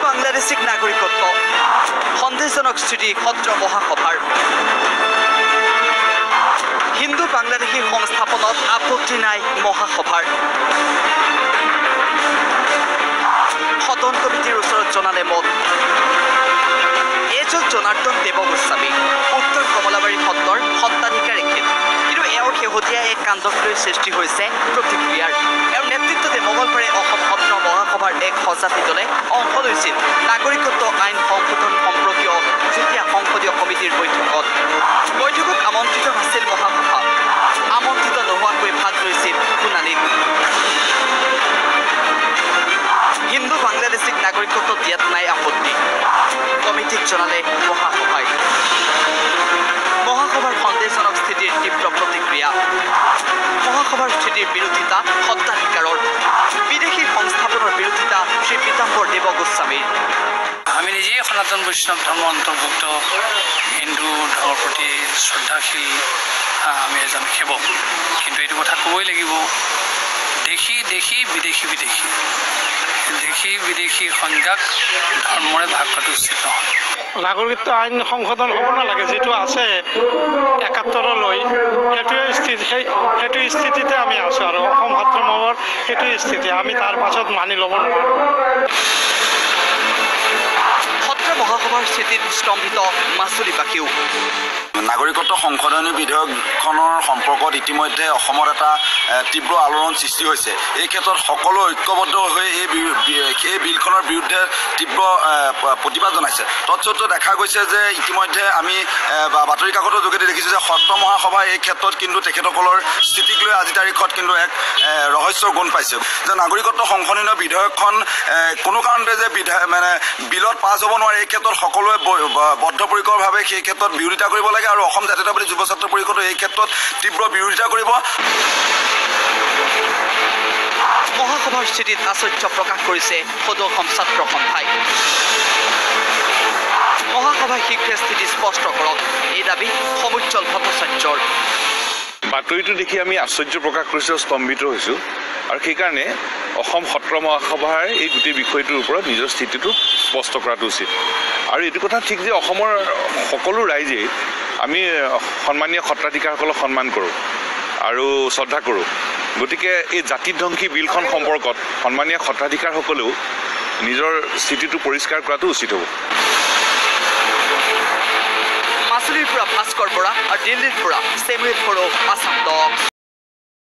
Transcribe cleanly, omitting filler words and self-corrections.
বাংলাদেশীক নাগৰিকত্ব সন্দেহজনক স্থিতি সত্ৰ মহাসভাৰ। হিন্দু বাংলাদেশী সংস্থাপনত আপত্তি নাই মহাসভাৰ। সদন কমিটিৰ ওচৰত জনালে মত। এজন জনাৰ্দন দেৱ গোস্বামী, উত্তৰ কমলাবাৰী সত্ৰৰ সত্ৰাধিকাৰ এখেত। কিন্তু এওঁৰ শেহতীয়া এক কাণ্ডক লৈ সৃষ্টি হৈছে প্ৰতিক্ৰিয়াৰ। এওঁৰ নেতৃত্বতে মঙলবাৰে অসম সত্ৰ মহাসভাৰ এক সজাতি দলে অংশ লৈছিল নাগৰিকত্ব আইন সংশোধন সম্পৰ্কীয় যুটীয়া সংসদীয় কমিটিৰ বৈঠকত। বৈঠকত আমন্ত্ৰিত নাছিল মহাসভা। আমন্ত্ৰিত নোহোৱাকৈ ভাগ লৈছিল শুনানিত। হিন্দু বাংলাদেশীক নাগৰিকত্ব দিয়াত নাই আপত্তি, কমিটিক জনালে মহাসভাই। মহাসভাৰ সন্দেহজনক স্থিতিৰ তীব্ৰ প্ৰতিক্ৰিয়া। মহাসভাৰ স্থিতিৰ বিৰোধিতা সত্ৰাধিকাৰৰ। বিদেশী সংস্থাপনৰ বিৰোধিতা শ্ৰী পীতাম্বৰ দেৱ গোস্বামীৰ। আমি নিজেই সনাতন বৈষ্ণৱ ধৰ্ম অন্তৰ্ভুক্ত হিন্দু ধৰ্মৰ প্ৰতি শ্ৰদ্ধাশীল আমি এজন সেৱক। কিন্তু এইটো কথা ক'বই লাগিব, দেশী দেশী বিদেশী বিদেশী, দেশী বিদেশী সংজ্ঞাক ধৰ্মৰে ভাগ কৰাটো উচিত নহয়। নাগৰিকত্ব আইন সংশোধন হ'ব নালাগে, যিটো আছে ৭১লৈ সেইটোৱে স্থিতি, সেইটো স্থিতিতে আমি আছোঁ আৰু অসম সত্ৰ মহাসভাৰ সেইটোৱে স্থিতি, আমি তাৰ পাছত মানি ল'ব নোৱাৰোঁ। সত্ৰ মহাসভাৰ স্থিতিত স্তম্ভিত মাজুলীবাসীও। নাগৰিকত্ব সংশোধনী বিধেয়কখনৰ সম্পৰ্কত ইতিমধ্যে অসমত এটা তীব্ৰ আলোড়ন সৃষ্টি হৈছে। এই ক্ষেত্ৰত সকলো ঐক্যবদ্ধ হৈ এই বিলখনৰ বিৰুদ্ধে তীব্ৰ প্ৰতিবাদ জনাইছে। তৎসত্ত্বেও দেখা গৈছে যে ইতিমধ্যে আমি বাতৰি কাকতৰ যোগেদি দেখিছোঁ যে সত্ৰ মহাসভাই এই ক্ষেত্ৰত কিন্তু তেখেতসকলৰ স্থিতিক লৈ আজি তাৰিখত কিন্তু এক ৰহস্যৰ গুণ পাইছে যে নাগৰিকত্ব সংশোধনী বিধেয়কখন কোনো কাৰণতে যে মানে বিলত পাছ হ'ব নোৱাৰে। এই ক্ষেত্ৰত সকলোৱে বদ্ধপৰিকৰভাৱে সেই ক্ষেত্ৰত বিৰোধিতা কৰিব লাগে আৰু অসম জাতীয়তাবাদী যুৱ ছাত্ৰ পৰিষদে এই ক্ষেত্ৰত তীব্ৰ বিৰোধিতা কৰিব। মহাসভাৰ স্থিতিত আশ্চৰ্য প্ৰকাশ কৰিছে সদৌ অসম ছাত্ৰ সন্থাই। মহাসভাই শীঘ্ৰে স্থিতি স্পষ্ট কৰক, এই দাবী সমুজ্জ্বল ভট্টাচাৰ্যৰ। বাতৰিটো দেখি আমি আশ্চৰ্য প্ৰকাশ কৰিছোঁ, স্তম্ভিত হৈছোঁ আৰু সেইকাৰণে অসম সত্ৰ মহাসভাৰ এই গোটেই বিষয়টোৰ ওপৰত নিজৰ স্থিতিটো স্পষ্ট কৰাটো উচিত। আৰু এইটো কথা ঠিক যে অসমৰ সকলো ৰাইজেই আমি সন্মানীয় সত্ৰাধিকাৰসকলক সন্মান কৰোঁ আৰু শ্ৰদ্ধা কৰোঁ। গতিকে এই জাতিধ্বংসী বিলখন সম্পৰ্কত সন্মানীয় সত্ৰাধিকাৰসকলেও নিজৰ স্থিতিটো পৰিষ্কাৰ কৰাটো উচিত হ'ব। মাজুলীৰ পৰা ভাস্কৰ বৰা আৰু দিল্লীৰ পৰা চেমুৱেল বড়ো, আছাম টক।